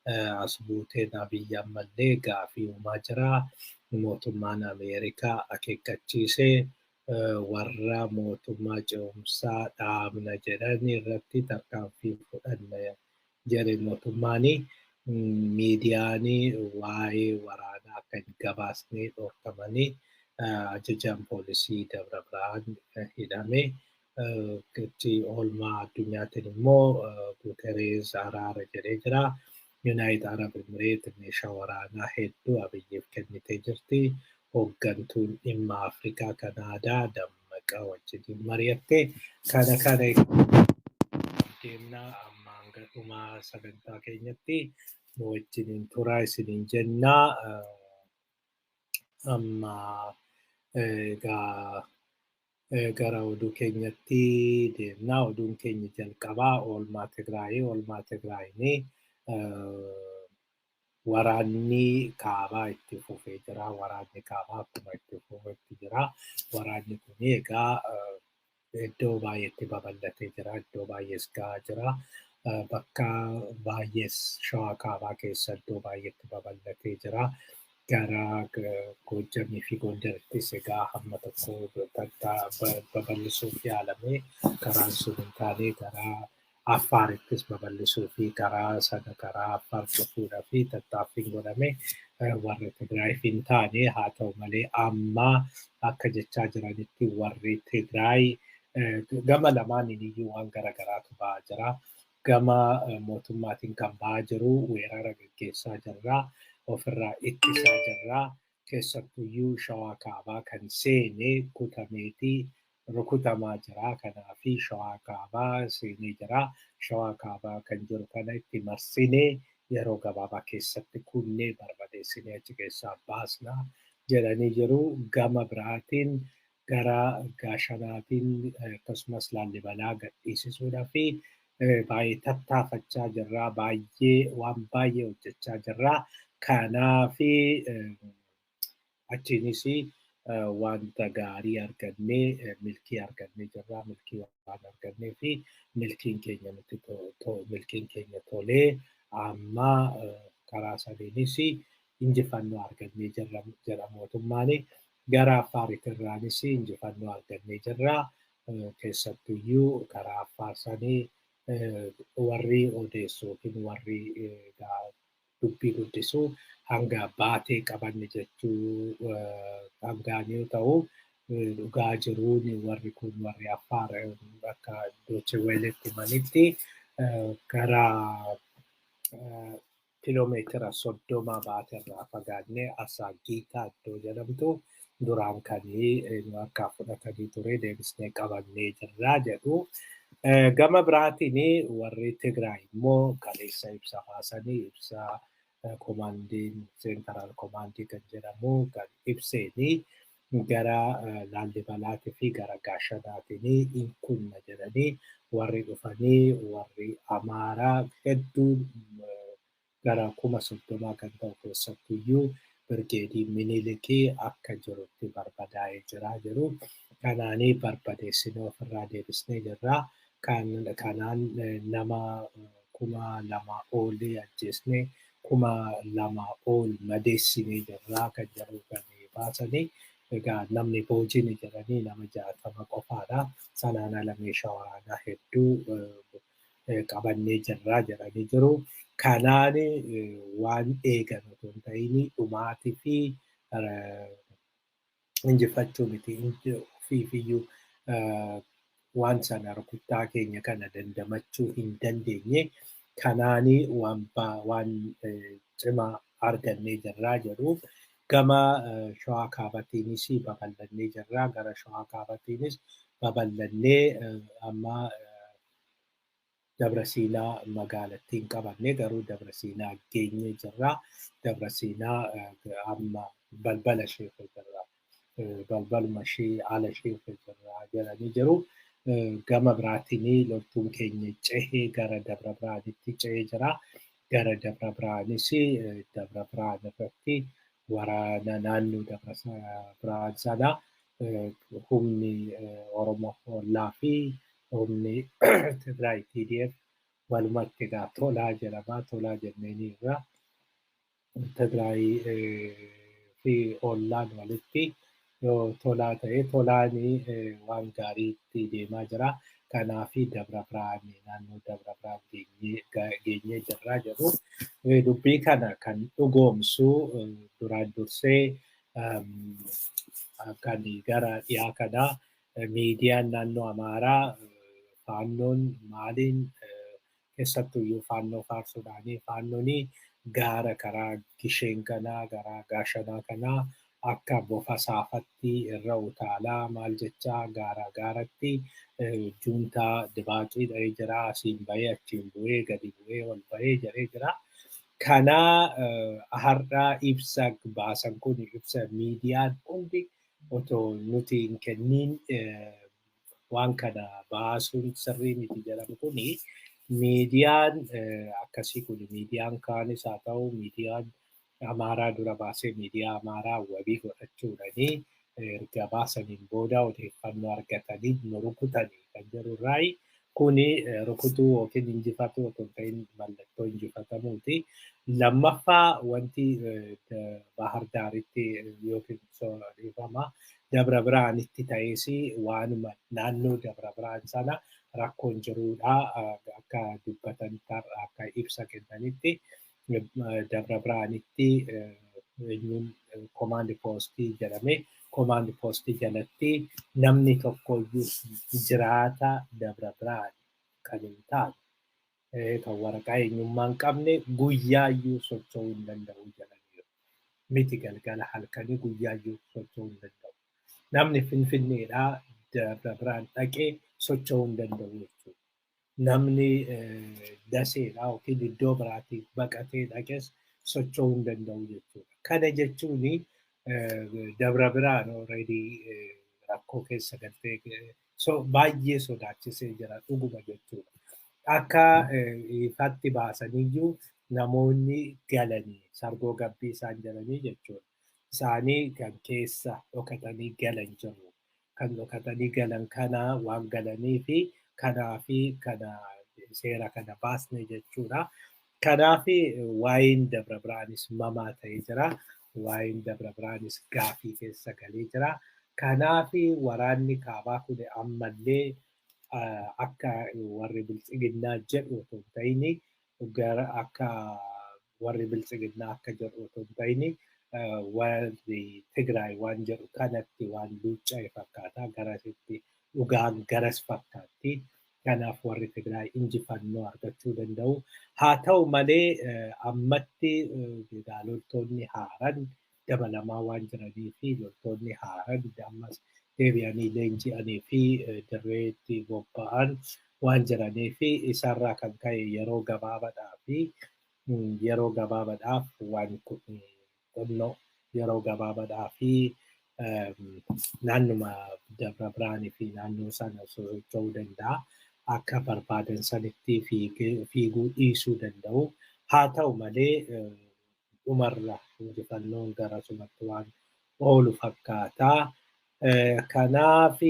As buuteen Abiyyi ammallee gaafii uumaa jira. Mootummaan Ameerikaa akeekkachiisee warra mootummaa ce'umsaa dhaabna jedhan irratti tarkaanfii fudhanna jedhe mootummaani. Miidiyaan waa'ee waraanaa akka hin gabaasne dhorkamanii, ajajaan poolisii Dabra Birhaan hidhame. Itti oolmaa addunyaatiin immoo Guterres araara jedhee jira. United Arab Emirates meeshaa waraanaa hedduu Abiyyiif kennitee jirti. Hooggantuun dhimma Afrikaa Kanaadaa Dammaqaa wajjin mari'atte. Kana deemnaa amma hanga dhumaa sagantaa keenyatti nu wajjiniin turaa isiniin jennaa. Amma egaa gara oduu keenyatti deemnaa. Oduun keenya jalqabaa oolmaa Tigraayii. Oolmaa Tigraayinii waraanni kaabaa itti fufee jira. Waraanni kaabaa akkuma itti fufetti jira. Waraanni kun egaa iddoo baay'eetti babal'atee jira. Iddoo baay'ees gahaa jira. Bakka baay'ees Shawaa kaabaa keessa iddoo baay'eetti babal'atee jira. Gara Goojjamii fi Gondarittis egaa hamma tokko babal'isuuf yaalame, karaan sun hin taane. Gara Afaarittis babal'isuu fi karaa sana, karaa Affaar cufuudhaa fi tattaaffiin godhame warra Tigraayiif hin taane. Haa ta'u malee, amma akka jechaa jiranitti warri Tigraay gama lamaaniin iyyuu waan garaagaraatu ba'aa jira. Gama mootummaatiin kan ba'aa jiru weerara gaggeessaa jirra. Ofirraa ittisaa jirra. Keessattuyyuu Shawaa kaabaa kan seene kutameetii rukutamaa jira. Kanaafi Shawaa kaabaa seenee jira. Shawaa kaabaa kan jiru kana itti marsinee yeroo gabaabaa keessatti kunnee barbadeessinee achi keessaa baasna jedhanii jiru. Gama biraatiin gara Gaashanaatiin akkasumas Laallibalaa gadhiisisuudhaa fi baay'ee tattaafachaa jirra. Baay'ee waan baay'ee hojjechaa jirra. Kanaafi achiinis wanta gaarii argannee, milkii argannee jirra. Milkii waan argannee fi milkiin keenya nutti milkiin keenya tolee, amma karaa sadiinis injifannoo argannee jirra jedha mootummaan. Gara Affaaritirraanis injifannoo argannee jirra. Keessattuyyuu karaa Affaar sanii warri odeessu yookiin warri dubbii guddisu hanga baatee qabanne jechuu hangaan yoo ta'u, dhugaa jiruun warri kun, warri Affaar, akka Deutsche Welletti himanitti gara kiloomeetira 30 baaterraa fagaannee Asaagiitaa iddoo jedhamtu duraan kan nu harkaa fudhatanii ture deebisnee qabannee jirraa jedhu. Gama biraatiin warri Tigraay immoo kaleessa ibsa baasanii, ibsa komaandiin central command kan jedhamu kan ibseeni, gara Laallibalaatii fi gara Gaashanaatiin hin kunna jedhanii, warri dhufanii warri Amaaraa hedduun gara 30,000 kan ta'u, keessattuyyuu birgeedii Minilikii akka jirutti barbadaa'ee jira jedhu. Kanaanii barbadeessinee ofirraa deebisnee jirra. Kanaan nama 2,000 olii ajjeesnee, 2,000 ol madeessinee jirra kan jedhu kan baasanii. Egaa namni boojini jedhanii nama 60 qofaadha. Sanaan ala meeshaa waraanaa hedduu qabannee jirra jedhanii jiru. Kanaan waan eegan otoo hin ta'in dhumaatii fi injifachuu miti, ofiifiyyuu waan sana rukuttaa keenya kana dandamachuu hin dandeenye. Kanaanii waan cimaa argannee jirraa jedhu. Gama Shawaa kaabatiinis babal'annee jirra. Gara Shawaa kaabatiinis babal'annee amma Dabra Siinaa magaalattii hin qabanne, garuu Dabra Siinaa geenyee jirra. Dabra Siinaa amma balbala isheerra jirra. Balbaluma ishee ala isheerra jirra jedhanii jiru. Gama biraatiin loltuun keenya cehee gara Dabra Biraanitti cehee jira. Gara Dabra Biraanis, Dabra Biraan irratti waraana naannoo Dabra Biraan sana humni Oromoo Ollaa fi humni Tigraay TDF Walumatti egaa tolaa jedhama. Tolaa jenneeni irra Tigraay fi ollaan walitti yoo tolaa ta'e tolaan waan gaariitti deemaa jira. Kanaafi Dabra Birhaan naannoo Dabra Birhaan geenyee jirraa jedhu. Dubbii kana kan dhugoomsu duraan dursee kan gara dhiyaa kanaa miidiyaan naannoo Amaaraa faannoon maaliin keessattuyyuu faannoo faarsuudhaanii faannoon gaara karaa Gisheen kanaa garaa Gaashanaa kanaa akka bofa saafatti irra utaalaa maal jechaa gaara gaaratti juuntaa dibaaqii dha'ee jira, asiin bahee achiin bu'ee gadi bu'ee ol bahee jedhee jira. Kanaa har'a ibsa baasan kun ibsa miidiyaan hundi otoo nuti hin kenniin waan kana baasuun sirrii miti jedhamu kuni miidiyaan akkasii kun miidiyaan kaanis haa ta'u miidiyaan Amaaraa dura baasee miidiyaa Amaaraa wabii godhachuudhanii erga baasaniin booda odeeffannoo argatanii nu rukutanii kan jedhu irraayi kuni rukutuu yookiin injifatuu otoo hin ta'in mallattoo injifatamuuti. Lammaffaa wanti Bahar Daaritti yookiin dhiifama Dabra Birhaanitti ta'es waanuma naannoo Dabra Birhaan sana rakkoon jirudha. Akka dubbatanitti akka ibsa kennanitti Dabra Birhaanitti eenyuun komaandi poostii jedhame komaandi poostii jalatti namni tokkoyyuu jiraata Dabra Birhaan kan hin taane kan waraqaa eenyummaa hin qabne guyyaayyuu socho'uu hin danda'u jedhaniiru. Miti galgala halkanii guyyaayyuu socho'uu hin danda'u. Namni Finfinneedhaa Dabra Birhaan dhaqee socho'uu hin danda'u jechuudha. Namni Daseedhaa yookiin iddoo biraatii baqatee dhaqes socho'uu hin danda'u jechuudha. Kana jechuun Dabra Birhaan already rakkoo keessa galtee baay'ee sodaachisee jira dhuguma jechuudha. Akka ifatti baasaniyyuu namoonni galanii sargoo gabbii isaan jedhanii jechuudha. Isaanii kan keessa dhokatanii galan jiru. Kan dhokatanii galan kana waan galanii fi kanaa fi kana seera kana baasne jechuudha. Kanaaf waa'een Dabra Birhaanis mamaa ta'ee jira. Waa'een Dabra Birhaanis gaafii keessa galee jira. Kanaaf waraanni kaabaa kun ammallee akka warri biltsiginnaa jedhu otoo hin ta'in gara akka warri biltsiginnaa akka jedhu otoo hin ta'in warri Tigraay waan jedhu kanatti waan luucca'e fakkaata garasitti dhugaan garas fakkaatti. Kanaaf warri Tigraay injifannoo argachuu danda'u. Haa ta'u malee ammatti loltoonni haaran dabalamaa waan jiranii fi loltoonni haaran ammas deebi'anii leenji'anii fi dirreetti bobba'an waan jiranii fi isarraa kan ka'e yeroo gabaabaadhaa fi yeroo gabaabaadhaaf waan xinnoo yeroo gabaabaadhaa fi naannuma Dabra Birhaanii fi naannoo sana socho'uu danda'a. Akka barbaadan sanitti fiiguu dhiisuu danda'u. Haa ta'u malee dhumarra injifannoon garasumatti waan oolu fakkaata. Kanaaf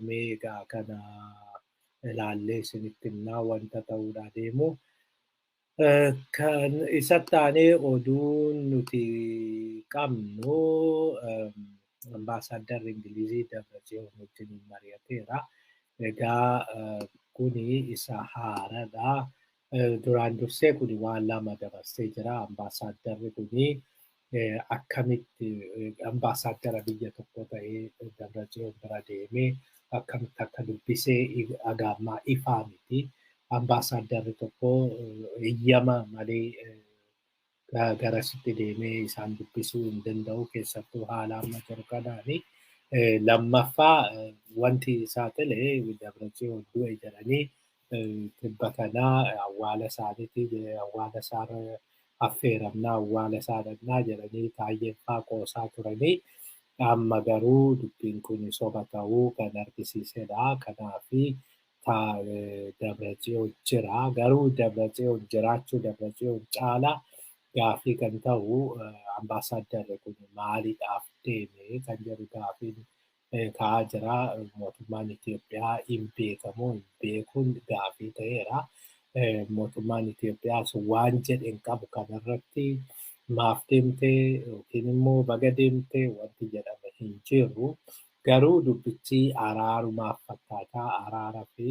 meegaa kana ilaallee isinitti himnaa wanta ta'uudhaa deemu. Kan isatti aanee oduun nuti qabnu ambaasaaddarri Ingilizii Dabratsiyoon wajjin mari'ateera. Egaa kuni isa haaraadha. Duraan dursee kuni waan lama dabarsee jira. Ambaasaaddarri kuni akkamitti ambaasaaddara biyya tokko ta'ee Dabratsiyoon bira deemee akkamitti akka dubbisee agaammaa ifaa miti. Ambaasaaddarri tokko eeyyama malee garasitti deemee isaan dubbisuu hin danda'u keessattuu haala amma jiru kanaani. Lammaffaa wanti isaa ta'e Dabratsiyoon du'e jedhanii tibba kanaa awwaala isaaniitti awwaala isaarra affeeramnaa awwaala isaa dhaqnaa jedhanii taayyeen faa qoosaa turanii amma garuu dubbiin kun soba ta'uu kan argisiisedha. Kanaafi Dabratsiyoon jira. Garuu Dabratsiyoon jiraachuu Dabratsiyoon caalaa gaafii kan ta'u ambaasaaddarri kun maaliidhaaf deeme kan jedhu gaafiin ka'aa jira. Mootummaan Itoophiyaa hin beekamu hin beekuun gaafii ta'eera. Mootummaan Itoophiyaas waan jedhe hin qabu kanarratti maaf deemtee yookiin immoo baga deemtee wanti jedhame hin jiru. Garuu dubbichi araarumaaf fakkaataa araara fi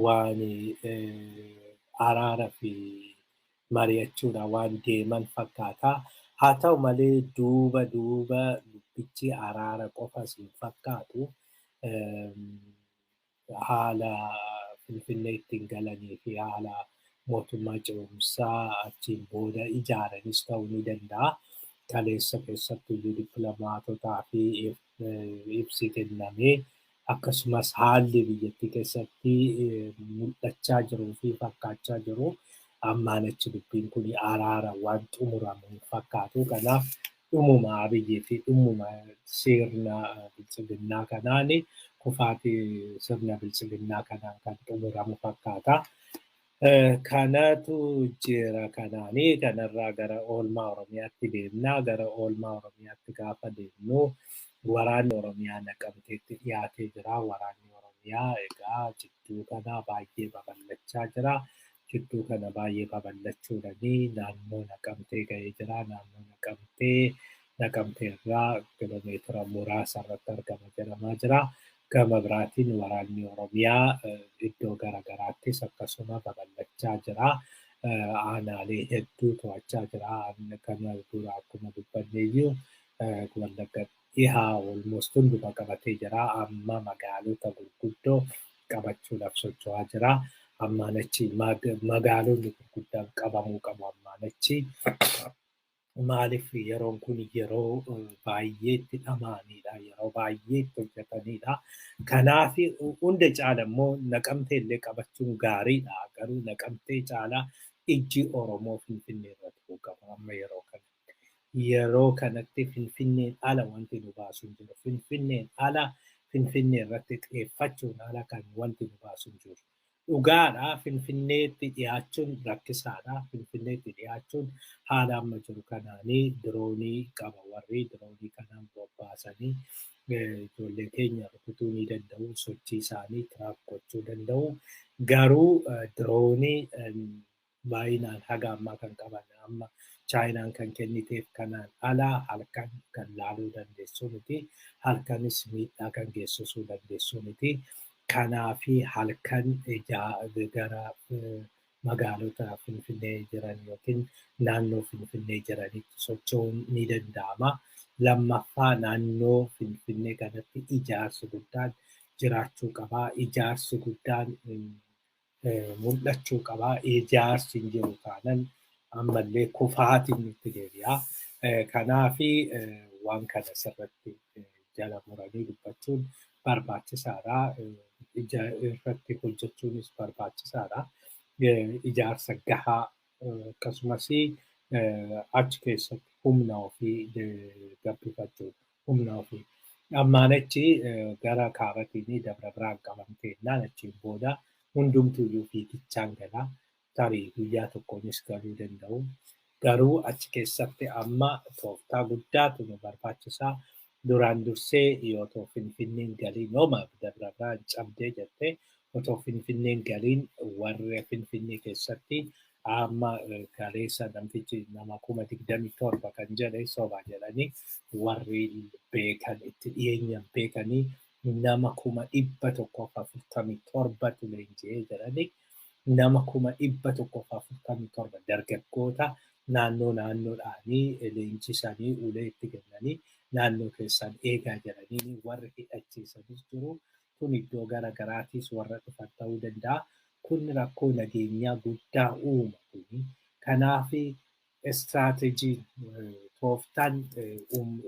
waan araara fi mari'achuudha waan deeman fakkaataa. Haa ta'u malee duuba duuba dubbichi araara qofas hin fakkaatu. Haala Finfinnee ittiin galanii fi haala mootummaa ce'umsaa achiin booda ijaaranis ta'uu ni danda'a. Kaleessa keessatti iyyuu dippiloomaatotaa fi ibsi kennamee akkasumas haalli biyyattii keessatti mul'achaa jiruu fi fakkaachaa jiru ammaan achi dubbiin kun araara waan xumuramu hin fakkaatu. Kanaaf dhumuma Abiyyii fi dhumuma sirna biltsiginnaa kanaan kufaatii sirna biltsiginnaa kanaan kan xumuramu fakkaata. Kanatu jira kanaanii kanarraa gara oolmaa Oromiyaatti deemna. Gara oolmaa Oromiyaatti gaafa deemnu waraanni Oromiyaa Naqamteetti dhiyaatee jira. Waraanni Oromiyaa egaa jidduu kana baay'ee babal'achaa jira. Jidduu kana baay'ee babal'achuudhaanii naannoo Naqamtee ga'ee jira. Naannoo Naqamtee Naqamtee irraa kiiloomeetira muraasa irratti argama jedhamaa jira. Gama biraatiin waraanni Oromiyaa iddoo garaagaraattis akkasuma babal'achaa jira. Aanaalee hedduu to'achaa jira. Kana dura akkuma dubbanne iyyuu Wallagga dhihaa almost hunduma qabatee jira. Amma magaalota gurguddoo qabachuudhaaf socho'aa jira. Ammaan achi magaalonni gurguddaan qabamuu qabu ammaan achi. Maaliif yeroon kun yeroo baay'ee itti dhama'anidha. Yeroo baay'ee itti hojjetanidha. Kanaaf hunda caala immoo Naqamtee illee qabachuun gaariidha. Garuu Naqamtee caalaa ijji Oromoo Finfinnee irra ta'uu qaba amma yeroo kanatti. Yeroo kanatti Finfinneen ala wanti nu baasu hin jiru. Finfinneen ala Finfinnee irratti xiyyeeffachuun ala kan wanti nu baasu hin jiru. Dhugaadha Finfinneetti dhiyaachuun rakkisaadha. Finfinneetti dhiyaachuun haala amma jiru kanaanii diroonii qaba warri diroonii kanaan bobbaasanii ijoollee keenya rukutuu ni danda'u. Sochii isaanii track gochuu danda'u. Garuu diroonii baay'inaan haga ammaa kan qaban amma Chaayinaan kan kenniteef kanaan ala halkan kan laaluu dandeessu miti. Halkanis miidhaa kan geessisuu dandeessu miti. Kanaafi halkan gara magaalota Finfinnee jiran yookiin naannoo Finfinnee jiranitti socho'uun ni danda'ama. Lammaffaa naannoo Finfinnee kanatti ijaarsi guddaan jiraachuu qaba. Ijaarsi guddaan mul'achuu qaba. Ijaarsi hin jiru taanan ammallee kufaatiin nutti deebi'a. Kanaafi waan kana sirriitti jala muranii dubbachuun barbaachisaadha. Irratti hojjechuunis barbaachisaadha. Ijaarsa gahaa akkasumas achi keessatti humna ofii gabbifachuu humna ofii. Ammaan achi gara kaabatiin Dabra Birhaan qabamtee jennaan achiin booda hundumtuuyyuu fiigichaan gala. Tarii guyyaa tokkoonis galuu danda'u. Garuu achi keessatti amma tooftaa guddaatu nu barbaachisaa. Duraan dursee yoo otoo Finfinneen galiin yooma Dabra Birhaan cabdee jettee otoo Finfinneen galiin warra Finfinnee keessatti amma kaleessa namtichi nama 27,000 kan jedhe soba jedhanii warri beekan itti dhiyeenyaan beekanii nama 147,000tu leenji'ee jedhanii nama 147,000 dargaggoota naannoo naannoodhaanii leenjisanii ulee itti kennanii naannoo keessan eegaa jedhanii warri hidhachiisanis jiru. Kun iddoo gara garaatiis warra dhufan ta'uu danda'a. Kun rakkoo nageenyaa guddaa uuma kuni. Kanaaf istiraateejiin tooftaan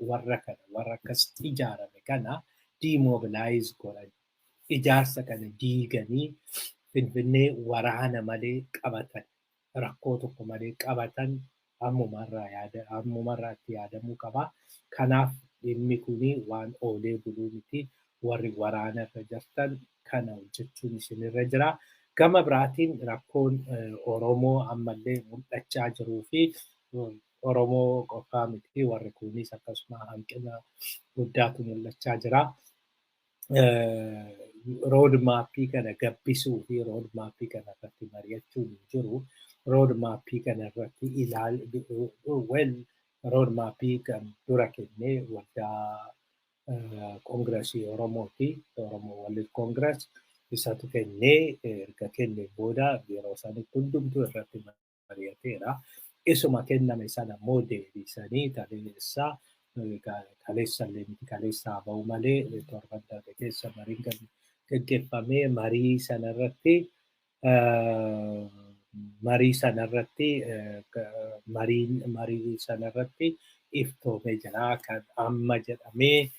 warra kana warra akkasitti ijaarame kana demobilize godhan ijaarsa kana diiganii Finfinnee waraana malee qabatan rakkoo tokko malee qabatan ammumarraa yaada ammumarraa itti yaadamuu qaba. Kanaaf dhimmi kuni waan oolee buluu miti. Warri waraana irra jirtan kana hojjechuun isinirra jira. Gama biraatiin rakkoon Oromoo ammallee mul'achaa jiruu fi Oromoo qofaa miti warri kunis akkasuma hanqina guddaatu mul'achaa jira. Road mapii kana gabbisuu fi road mapii kana irratti mari'achuun hin jiru. Road mapii kana irratti ilaal, well, road mapii kan dura kennee waldaa Koongiresii Oromooti. Oromoo World Congress isatu kennee, erga kennee booda yeroo sanitti hundumtuu irratti mari'ateera. Isuma kenname sana immoo deebisanii kaleessa, kaleessa illee miti, kaleessaa bahu malee, torban darbe keessa mariin kan gaggeeffamee marii sanarratti iftoomee jira. Kan amma jedhamee,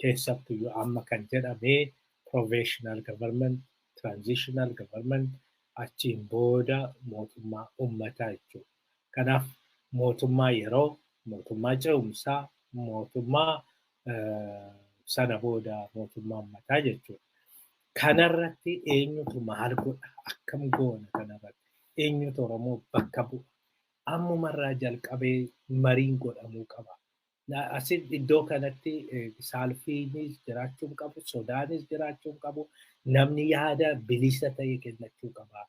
keessattuyyuu amma kan jedhamee provisional government, transitional government, achiin booda mootummaa uummataa jechuudha. Kanaaf mootummaa yeroo, mootummaa ce'umsaa, mootummaa sana booda mootummaa uummataa jechuudha. Kanarratti eenyutu maal godha? Akkam goona kanarratti? Eenyutu Oromoo bakka bu'a? Ammumarraa jalqabee mariin godhamuu qaba. Asit iddoo kanatti saalfiinis jiraachuu hin qabu, sodaanis jiraachuu hin qabu. Namni yaada bilisa ta'e kennachuu qaba.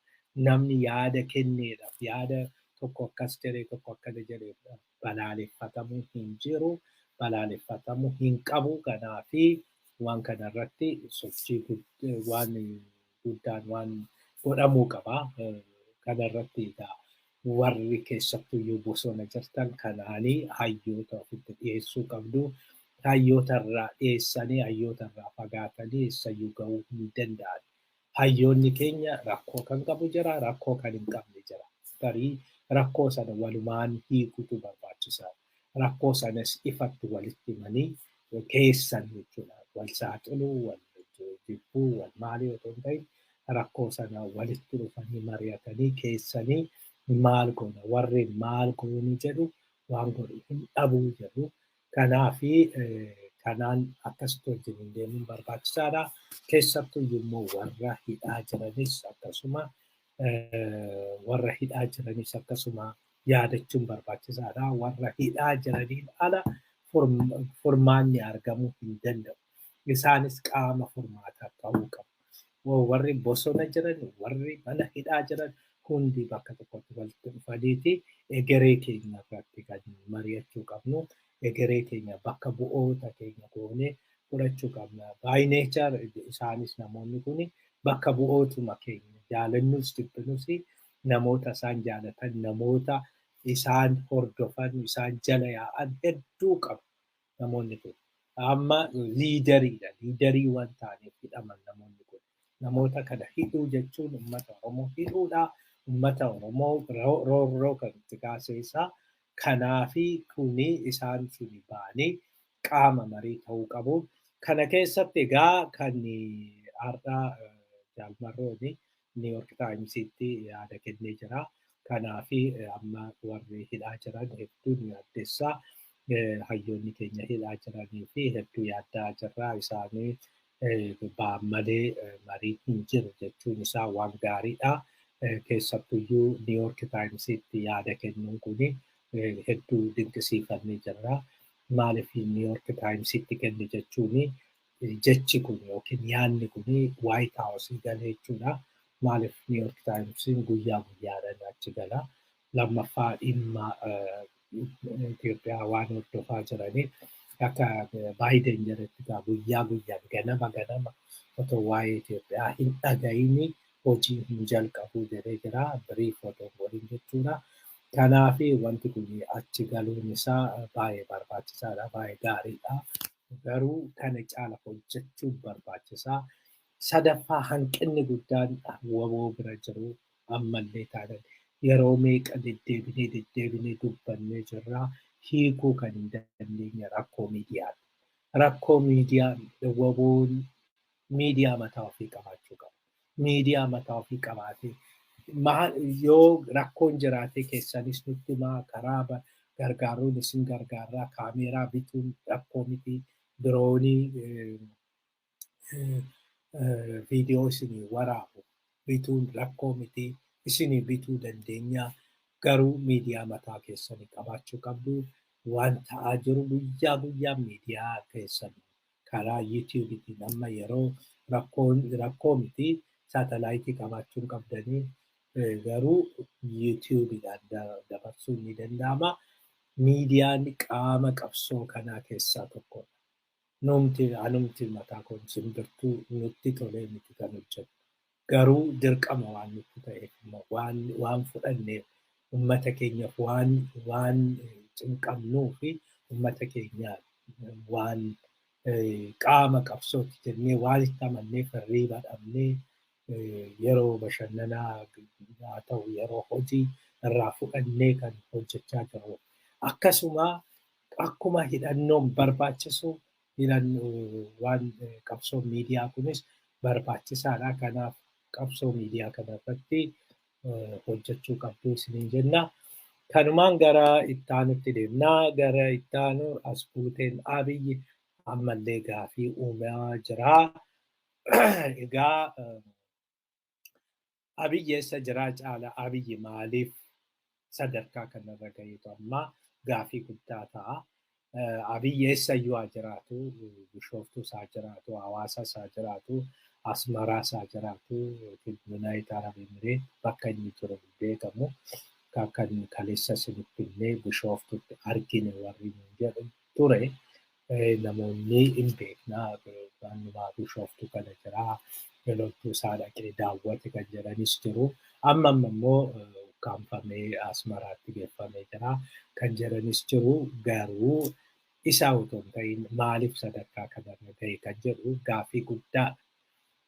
Namni yaada kenneedhaaf, yaada tokko akkas jedhee, tokko akkana jedhee balaaleffatamuu hin jiru, balaaleffatamuu hin qabu. Kanaafi waan kanarratti sochii waan guddaan waan godhamuu qaba. Kanarratti egaa warri keessattuyyuu bosona jirtan kanaanii hayyoota ofitti dhiyeessuu qabdu. Hayyoota irraa dhiyeessanii, hayyoota irraa fagaatanii eessayyuu gahuu hin danda'an. Hayyoonni keenya rakkoo kan qabu jira, rakkoo kan hin qabne jira. Tarii rakkoo sana walumaan hiikutu barbaachisaadha. Rakkoo sanas ifatti walitti himanii keessan jechuudha. Wal saaxiluu, wal jibbuu, wal maalii otoo hin ta'in, rakkoo sana walitti dhufanii mari'atanii keessanii maal goona, warri maal goonu jedhu waan godhu hin dhabuu jedhu. Kanaafi kanaan akkasitti wajjin deemuun barbaachisaadha. Keessattuu immoo warra hidhaa jiranis akkasuma, warra hidhaa jiranis akkasuma yaadachuun barbaachisaadha. Warra hidhaa jiraniin ala furmaanni argamuu hin danda'u. Isaanis qaama furmaataa ta'uu qabu. Warri bosona jiran, warri mana hidhaa jiran hundi bakka tokkotti walitti dhufaniiti egeree keenya irratti kan mari'achuu qabnu. Egeree keenya bakka bu'oota keenya goonee fudhachuu qabna. By nature isaanis namoonni kun bakka bu'ootuma keenya, jaalannus jibbinus, namoota isaan jaalatan, namoota isaan hordofan, isaan jala yaa'an hedduu qabu namoonni kun. Amma leaderiidha. Leaderii waan ta'aniif hidhaman namoonni kun. Namoota kana hidhuu jechuun uummata Oromoo hidhuudha. Uummata Oromoo roorroo kan itti kaase isaa. Kanaafi kuni isaan suni ba'anii qaama marii ta'uu qabu. Kana keessatti egaa kan har'a Jaal Marroon New York Timesitti yaada kennee jira. Kanaafi amma warri hidhaa jiran hedduun yaaddessaa, hayyoonni keenya hidhaa jiranii fi hedduu yaaddaa jirra. Isaanii ba'an malee marii hin jiru jechuun isaa waan gaariidha. Keessattuyyuu New York Timesitti yaada kennuun kuni hedduu dinqisiifannee jirra. Maaliif New York Timesitti kenne jechuun, jechi kun yookiin yaadni kun White House galee jechuudha. Maaliif New York Timesiin guyyaa guyyaadhaan achi gala. Lammaffaa, dhimma Itoophiyaa waan hordofaa jiraniif, akka Baayiden jedhetti guyyaa guyyaan, ganama ganama otoo waa'ee Itoophiyaa hin dhaga'ini hojii hin jalqabu jedhee jira. Brief otoo godhin jechuudha. Kanaaf wanti kun achi galuun isaa baay'ee barbaachisaadha, baay'ee gaariidha. Garuu kana caala hojjechuun barbaachisaa. Sadaffaa, hanqinni guddaan WBO bira jiru ammallee taanan, yeroo meeqa deddeebinee deddeebinee dubbannee jirra, hiikuu kan hin dandeenye rakkoo miidiyaati. Rakkoo miidiyaa, WBOn miidiyaa mataa ofii qabaachuu qaba. Miidiyaa mataa ofii qabaatee yoo rakkoon jiraate keessanis nutti himaa, karaa gargaaruun isin gargaarraa. Kaameeraa bituun rakkoo miti, droneii viidiyoo isinii waraabu bituun rakkoo miti, isinii bituu dandeenya. Garuu miidiyaa mataa keessanii qabaachuu qabdu. Waan ta'aa jiru guyyaa guyyaa miidiyaa keessan Karaa YouTube'itiin amma yeroo rakkoo miti, saatalaayitii qabaachuun qabdanii, garuu YouTube'idhaan dabarsuun ni danda'ama. Miidiyaan qaama qabsoo kanaa keessaa tokkodha. Numti anumti mataa koon simbirtuu nutti tolee miti kan hojjetu. Garuu dirqama waan nutti ta'eef, waan fudhanneef, uummata keenyaaf waan cinqabnuu fi uummata keenya waan qaama qabsooti jennee waan itti amanneef, hirriiba dhabnee, yeroo bashannanaa haa ta'u yeroo hojii irraa fudhannee kan hojjechaa jirru. Akkasuma akkuma hidhannoon barbaachisu, waan qabsoo miidiyaa kunis barbaachisaadha. Kanaaf qabsoo miidiyaa kanarratti hojjechuu qabdu isiniin jenna. Kanumaan gara ittaanutti deemnaa. Gara ittaanu as buuteen Abiyyi ammallee gaafii uumaa jira. Egaa Abiyyi eessa jiraa caala, Abiyyi maaliif sadarkaa kanarra gaheetu amma gaafii guddaa ta'a. Abiyyi eessayyuu haa jiraatu, Bishooftuus haa jiraatu, Hawaasaas haa jiraatu, Asmaraas haa jiraatu, yookiin United Arab Emirates, bakka inni jiru hin beekamu. Kan kaleessa isinitti himnee Bishooftutti argine warri nuun jedhu ture. Namoonni hin beeknaa, naannumaa Bishooftuu kana jiraa, loltuu isaa dhaqee daawwate kan jedhanis jiru. Amma amma immoo ukkaamfamee Asmaraatti geeffamee jira kan jedhanis jiru. Garuu isaa otoo hin ta'in maaliif sadarkaa kanarra gahe kan jedhu gaafii guddaadha.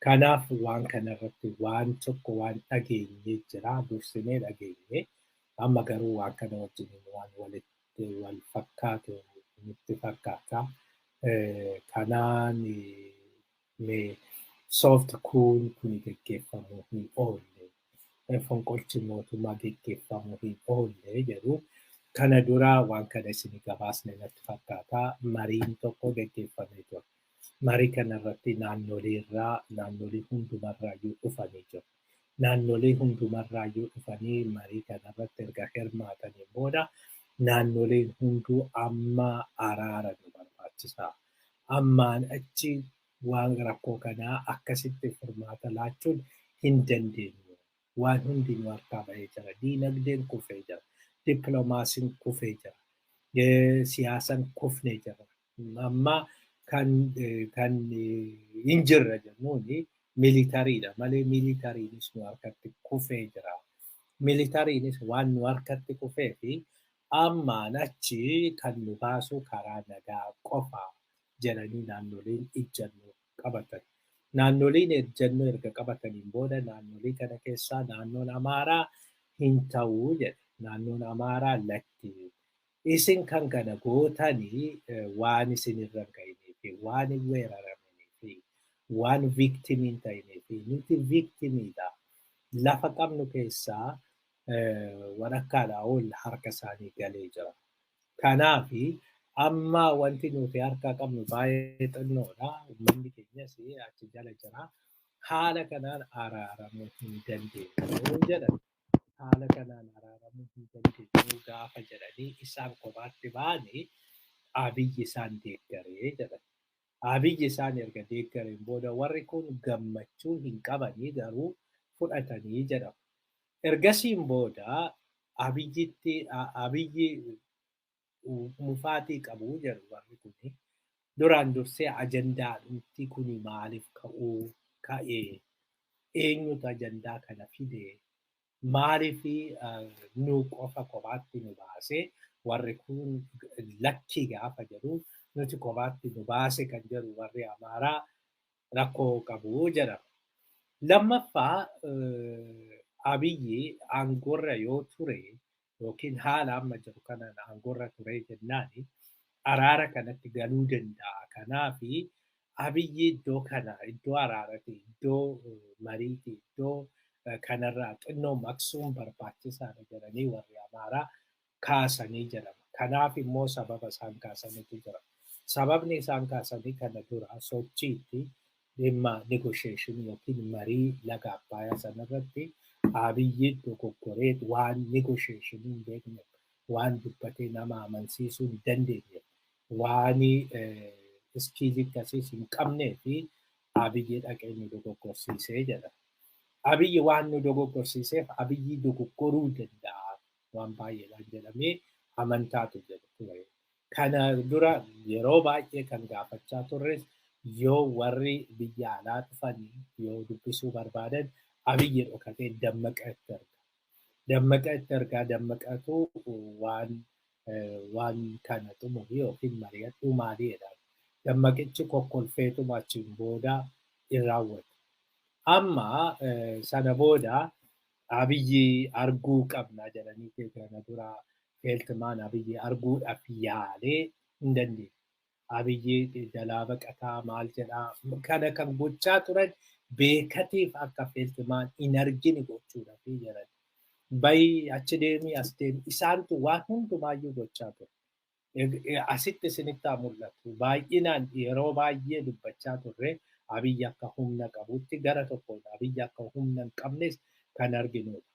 Kanaaf waan kanarratti waan tokko waan dhageenye jira, dursinee dhageenye. Amma garuu waan kana wajjin waan walitti wal fakkaatu nutti fakkaata. Kanaan mee soft coup kuni geggeeffamuu hin oolle, fonqolchi mootummaa geggeeffamuu hin oolle jedhu. Kana dura waan kana isin gabaasne natti fakkaata. Mariin tokko geggeeffamee ture. Marii kanarratti naannolee irraa, naannolee hundumarraayyuu dhufanii jiru. Naannolee hundumarraayyuu dhufanii marii kanarratti erga hirmaatanii booda, naannoleen hunduu amma araara nu barbaachisa. Ammaan achi waan rakkoo kanaa akkasitti furmaata laachuun hin dandeenyu. Waan hundi nu harkaa bahee jira. Diinagdeen kufee jira. Dippiloomaasiin kufee jira. Siyaasaan kufnee jira. Amma kan hin jirre jennuuni militariidha malee militariinis nu harkatti kufee jira. Militariinis waan nu harkatti kufee fi ammaan achi kan nu baasu karaa nagaa qofa jedhanii naannoleen ijjannoo qabatan. Naannoleen ejjennoo erga qabataniin booda, naannolee kana keessaa naannoon Amaaraa hin ta'uu jedhe. Naannoon Amaaraa lakki. Isin kan kana gootanii waan isin irra hin ga'inii fi waan hin weeraramanii fi waan victimiin ta'inii fi nuti victimiidha. Lafa qabnu keessaa walakkaadhaa ol harka isaanii galee jira. Kanaafi amma wanti nuti harkaa qabnu baay'ee xinnoodha. Uummanni keenyas achi jala jira. Haala kanaan araaramuu hin dandeenyu jedhan. Haala kanaan araaramuu hin dandeenyu gaafa jedhanii isaan kophaatti ba'anii, Abiyyi isaan deeggaree jedhan. Abiyyi isaan erga deeggareen booda warri kun gammachuu hin qabanii, garuu fudhatanii jedhamu. Ergasiin booda Abiyyitti Abiyyi mufaatii qabu jedhu warri kuni. Duraan dursee ajandaa dhumti kuni maaliif ka'uu ka'ee, eenyutu ajandaa kana fide, maaliif nu qofa kophaatti nu baasee, warri kun lakkii gaafa jedhu nuti kophaatti nu baase kan jedhu warri Amaaraa rakkoo qabu jedhama. Lammaffaa, Abiyyi aangoorra yoo ture yookiin haala amma jiru kanaan aangoorra ture jennaani araara kanatti galuu danda'a. Kanaafi Abiyyi iddoo kana, iddoo araarati, iddoo mariiti, iddoo kanarraa xinnoo maqsuun barbaachisaadha jedhanii warri Amaaraa kaasanii jedhama. Kanaaf immoo sababa isaan kaasanitu jira. Sababni isaan kaasanii kana dura sochiitti dhimma negotiation yookiin marii laga Abbayaa sanarratti Abiyyi dogoggoree waan negotiation hin beekne, waan dubbatee nama amansiisuu hin dandeenye, waan Skill akkasiis hin qabnee fi Abiyyi dhaqee nu dogoggorsiisee jedha. Abiyyi waan nu dogoggorsiiseef Abiyyi dogoggoruu danda'a waan baay'eedhaan jedhamee amantaatu jedhu ture. Kana dura yeroo baay'ee kan gaafachaa turres, yoo warri biyya alaa dhufan yoo dubbisuu barbaadan, Abiyyi dhokatee Dammaqa itti erga. Dammaqa itti ergaa, Dammaqatu waan kana xumuri yookiin mari'adhu maalii jedha. Dammaqichi kokkolfeetuma achiin booda in raawwatu. Amma sana booda Abiyyi arguu qabna jedhanii kana dura Feeltimaan Abiyyi arguudhaaf yaalee hin dandeenye. Abiyyi jalaa baqataa maal jedhaa, kana kan gochaa turan beekatiif akka Feeltimaan hin argine gochuudhaaf jedhan. Bayi, achi deemii, as deemi, isaantu waan hundumaayyuu gochaa ture. Asitti isinitti haa mul'atu. Baay'inaan yeroo baay'ee dubbachaa turre, Abiyyi akka humna qabutti, gara tokkoon Abiyyi akka humna hin qabnes kan arginudha.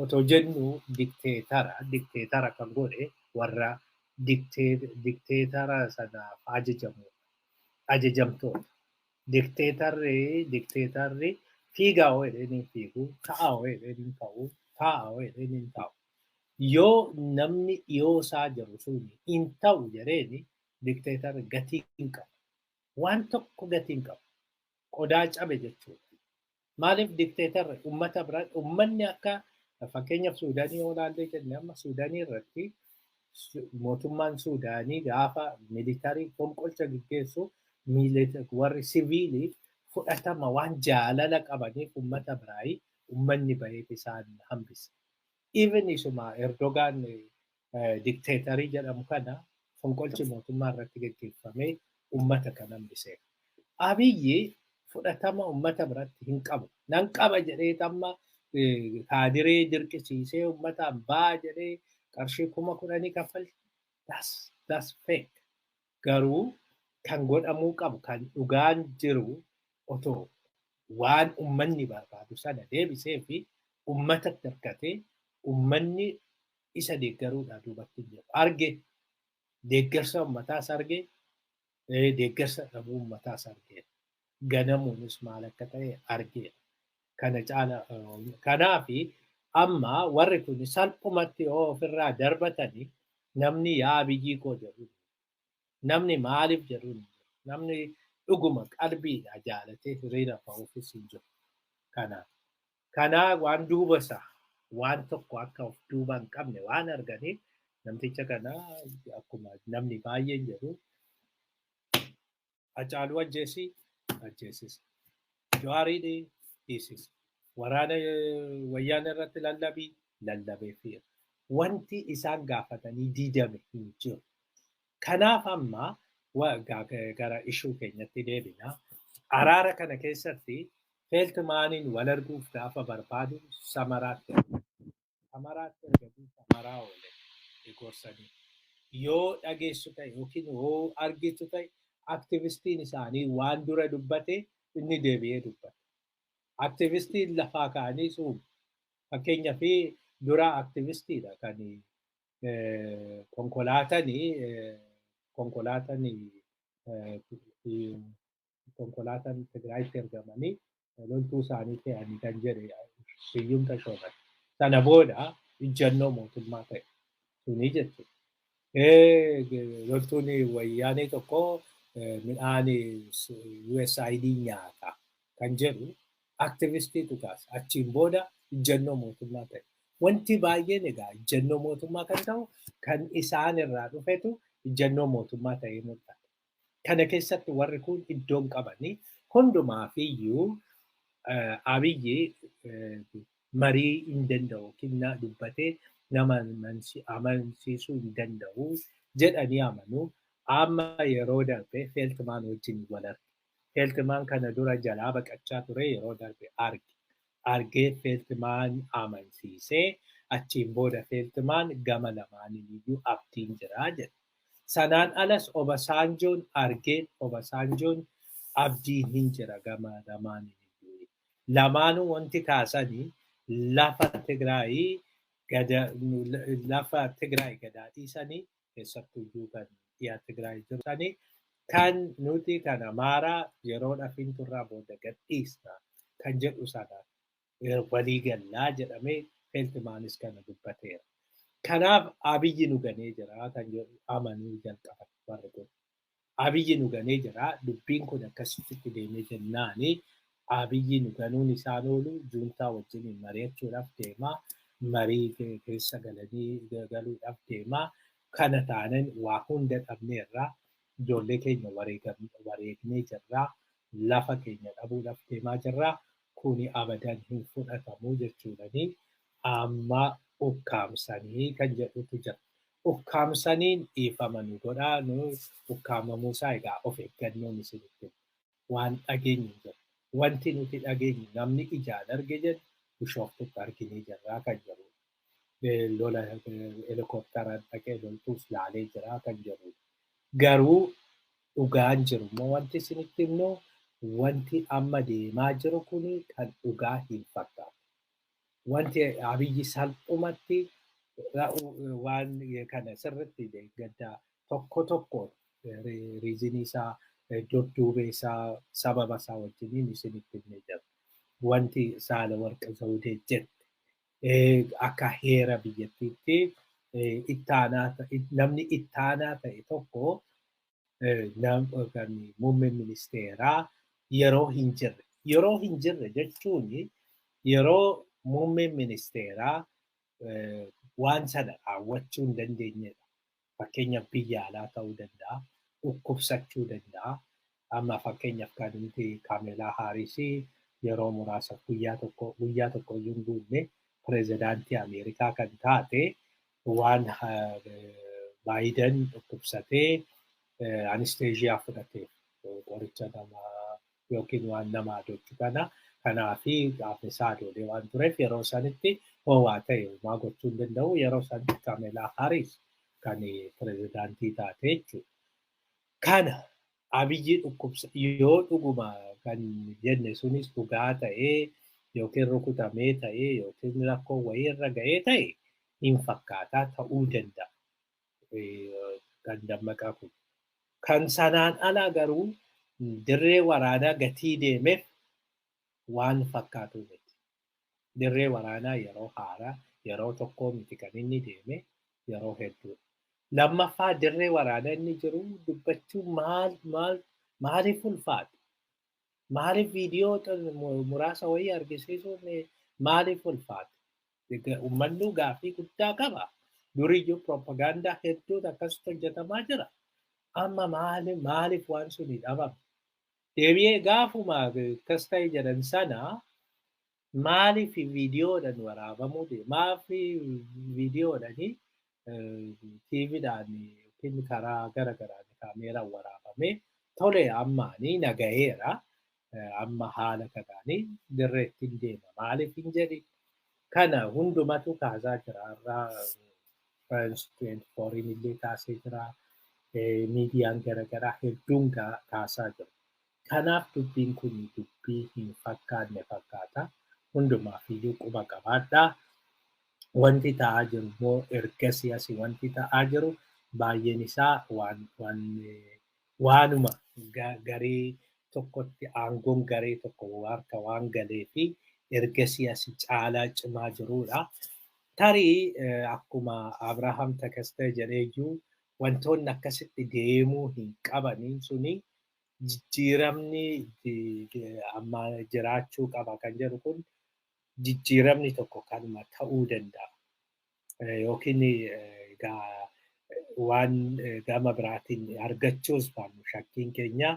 Otoo jennu dikteetara kan godhe warra dikteetara sanaaf ajajamudha. Ajajamtoota. Dikteetarri fiigaa hoo jedheen hin fiigu, ka'aa hoo jedheen hin ka'u, taa'aa hoo jedheen hin taa'u. Yoo namni dhiyoo isaa jiru sun hin ta'u jedheeni, dikteetarri gatii hin qabu. Waan tokko gatii hin qabu. Qodaa cabe jechuudha. Maaliif dikteetarri uummata bira, uummanni akka fakkeenyaaf Suudaanii yoo ilaallee jenne, amma Suudaanii irratti mootummaan Suudaanii gaafa military fonqolcha gaggeessu, warri siviilii fudhatama waan jaalala qabaniif uummata biraayii uummanni baheef isaan hambise. Even isuma Erdogaan dikteetarii jedhamu kana fonqolchi mootummaa irratti gaggeeffamee uummata kan hambise. Abiyyi fudhatama uummata biratti hin qabu. Nan qaba jedhee amma kaadiree dirqisiisee uummataan baa jedhee qarshii 10,000 kaffalti. That's fake. Garuu kan godhamuu qabu, kan dhugaan jiru, otoo waan uummanni barbaadu sana deebisee fi uummatatti hirkatee, uummanni isa deeggaruudhaa duubatti hin jiru. Arge, deeggarsa uummataas arge, deeggarsa dhabuu uummataas arge. Ganamuunis maal akka ta'e argeera. Kana caala kanaafi amma warri kun salphumatti yoo ofirraa darbatanii, namni yaa Abiyyii koo jedhu, namni maaliif jedhu, namni dhuguma qalbiidha jaalatee hiriira ba'uufis hin jiru. Kanaaf kanaa waan duuba isaa waan tokko akka of duuba hin qabne waan arganiif, namticha kana akkuma namni baay'een jedhu, Hacaaluu ajjeesii ajjeesisa. Jawaariin dhiisisa. Waraana Wayyaana irratti lallabii lallabeefiira. Wanti isaan gaafatanii diidame hin jiru. Kanaaf amma gara issue keenyatti deebina. Araara kana keessatti Feeltimaaniin wal arguuf gaafa barbaadu Samaraatti erga. Samaraatti erganii Samaraa oole gorsanii. Yoo dhageessu ta'e yookiin yoo argitu ta'e, aktivistiin isaanii waan dura dubbate inni deebi'ee dubbata. Aktivistiin lafaa ka'anii suumu. Fakkeenyaaf dura aktivistiidha kan konkolaatan Tigraayitti ergamanii loltuu isaanii fe'anii kan jedhe Siyyum Tashooman. Sana booda ijjannoo mootummaa ta'e suni jechuudha. Loltuun Wayyaanee tokko midhaan USAID nyaata kan jedhu aktivistiitu kaasa. Achiin booda ijjannoo mootummaa ta'e. Wanti baay'een egaa ijjannoo mootummaa kan ta'u, kan isaan irraa dhufetu ijjannoo mootummaa ta'ee mul'ata. Kana keessatti warri kun iddoon qabanii hundumaafiyyuu Abiyyi marii hin danda'u yookiin dubbatee nama amansiisuu hin danda'u jedhanii amanu. Amma yeroo darbe Feeltimaan wajjin wal arge. Feeltimaan kana dura jalaa baqachaa ture, yeroo darbe arge. Argee Feeltimaan amansiisee, achiin booda Feeltimaan gama lamaaniin iyyuu abdiin jiraa jedhe. Sanaan alas Obasaanjoon argee Obasaanjoon abdiin hin jira gama lamaaniin iyyuu. Lamaanuu wanti kaasanii lafa Tigraay gadaa dhiisanii, keessattuu iyyuu kan dhiyaa Tigraay jiru sanii Kan nuti kan Amaaraa yeroo dhafiin turraa booda gadhiisna kan jedhu sana walii gallaa jedhamee Feeltimaanis kana dubbateera. Kanaaf Abiyyi nu ganee jira kan jedhu amanuu jalqaban warri kun. Abiyyi nu ganee jira, dubbiin kun akkasitti deemee jennaani Abiyyi nu ganuun isaan oolu, juuntaa wajjin mari'achuudhaaf deemaa, marii keessa galanii galuudhaaf deemaa. Kana taanan waa hunda dhabneerraa, ijoollee keenya wareegnee jirraa, lafa keenya dhabuudhaaf deemaa jirraa, kuni abadan hin fudhatamu jechuudhani amma ukkaamsanii kan jedhutu jira. Ukkaamsaniin dhiifama nu godhaa, nu ukkaamamuusaa egaa of eeggannoon isinitti waan dhageenyu jira. Wanti nuti dhageenyu namni ijaan arge jedhu Bishooftutti arginee jirraa kan jedhu. Lola helikopteraan dhaqee loltuus laalee jira kan jedhu. Garuu dhugaan jiru immoo wanti isinitti himnu, wanti amma deemaa jiru kuni kan dhugaa hin fakkaatu. Wanti Abiyyi salphumatti waan kana sirriitti gadda tokko tokko reason isaa, dudduubee isaa, sababa isaa wajjiniin isinitti himnee jira. Wanti Saalawarqi Zawudee jette akka heera biyyattiitti ittaanaa namni ittaanaa ta'e tokko kan muummeen ministeeraa yeroo hin jirre. Yeroo hin jirre jechuun yeroo muummeen ministeeraa waan sana raawwachuu hin dandeenyedha. Fakkeenyaaf biyya alaa ta'uu danda'a, dhukkubsachuu danda'a. Amma fakkeenyaaf kan nuti Kaamelaa Haarisii yeroo muraasaaf guyyaa tokko iyyuu hin guunne pirezidaantii Ameerikaa kan taate waan Baayiden dhukkubsatee anesthesia fudhateef, qoricha namaa yookiin waan nama adochu kana kanaafi qaamni isaa adoolee waan tureef yeroo sanitti ho'aa ta'e homaa gochuu hin danda'u. Yeroo sanitti Kaamelaa Haaris kan pirezidaantii taate jechuudha. Kana Abiyyi dhukkubsa yoo dhuguma kan jenne sunis dhugaa ta'ee yookiin rukutamee ta'ee yookiin rakkoo wayii irra ga'ee ta'e hin fakkaataa ta'uu danda'a. Kan Dammaqaa kun. Kan sanaan alaa garuu dirree waraanaa gatii deemeef waan fakkaatu miti. Dirree waraanaa yeroo haaraa yeroo tokkoo miti kan inni deeme, yeroo hedduudha. Lammaffaa, dirree waraanaa inni jiru dubbachuu maal maal maaliif ulfaata? Maaliif viidiyoo muraasa wayii argisiisuun maaliif ulfaata? Uummanni gaaffii guddaa qaba. Duriyyuu propagaandaa hedduutu akkasitti hojjetamaa jira. Amma maaliif waan suni dhabame? Deebi'ee gaafuma akkas ta'e jedhan sana maaliif viidiyoodhaan waraabamuu, maaf viidiyoodhaan TVdhaan yookiin karaa gara garaan kaameeraan waraabamee tole ammaanii nagaheera, amma haala kanaanii dirreetti hin deema maaliif hin jedhi? Kana hundumatu kaasaa jira. Har'aa France 24 illee kaasee jira, miidiyaan garaagaraa hedduun kaasaa jiru. Kanaaf dubbiin kun dubbii hin fakkaanne fakkaata. Hundumaaf iyyuu quba qabaadhaa. Wanti ta'aa jiru immoo ergasii asii wanti ta'aa jiru baay'een isaa waan waan waanuma garee tokkotti aangoon garee tokko harka waan galee fi ergasii asii caalaa cimaa jirudha. Tarii akkuma Abrahaam Takastee jedheeyyuu wantoonni akkasitti deemuu hin qabaniin suni jijjiiramni amma jiraachuu qaba kan jedhu kun jijjiiramni tokko kanuma ta'uu danda'a. Yookiin egaa waan gama biraatiin argachuus baannu shakkiin keenya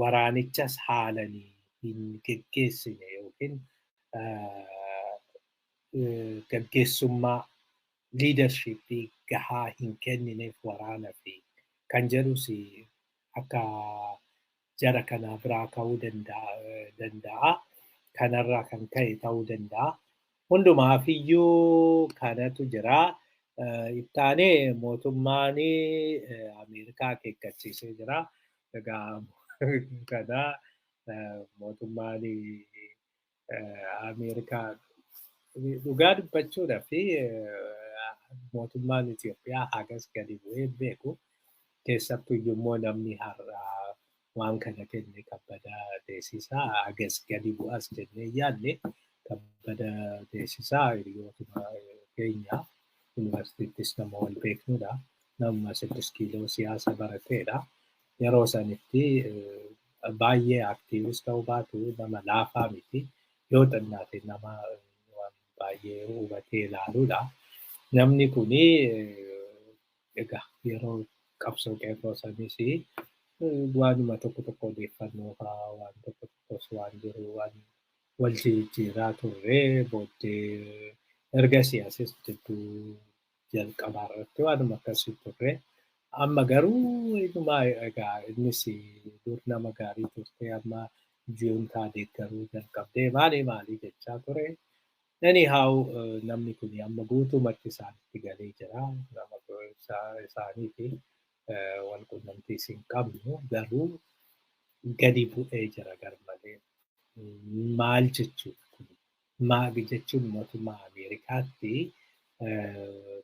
waraanichas haalanii hin geggeessine yookiin gaggeessummaa leadership gahaa hin kennineef waraana fi kan jedhus akka jara kanaa biraa ka'uu danda'a. Kanarraa kan ka'e ta'uu danda'a. Hundumaafiyyuu kanatu jira. Ittaanee mootummaan Ameerikaa akeekkachiisee jira. Egaa kana mootummaan Ameerikaa dhugaa dubbachuudhaaf mootummaan Itoophiyaa hagas gadi bu'ee beeku. Keessattuu immoo namni har'a Waan kana kenne Kabbadaa Deessisaa hagas gadi bu'as jennee yaadne. Kabbadaa Deessisaa hiriyootuma keenya, yuunivarsiitiittis nama wal beeknudha. Nama 6 kiiloo siyaasa barateedha. Yeroo sanitti baay'ee active ta'uu baatu nama laafaa miti. Yoo xinnaate nama waan baay'ee hubatee ilaaluudha. Namni kuni egaa yeroo qabsoo qeerroo sanis waanuma tokko tokko odeeffannoo fa'aa waan tokko tokkos waan jiru waan wal jijjiiraa turre. Booddee erga siyaasis jidduu jalqabaa irratti waanuma akkasii turre. Amma garuu inuma egaa innis dur nama gaarii turte, amma juuntaa deeggaruu jalqabdee maali maali jechaa ture. Anyhow, namni kun amma guutumatti isaanitti galee jira. Nama isaanii fi wal quunnamtiis hin qabnu, garuu gadi bu'ee jira garmalee. Maal jechuudha kun? Maal jechuun mootummaa Ameerikaatti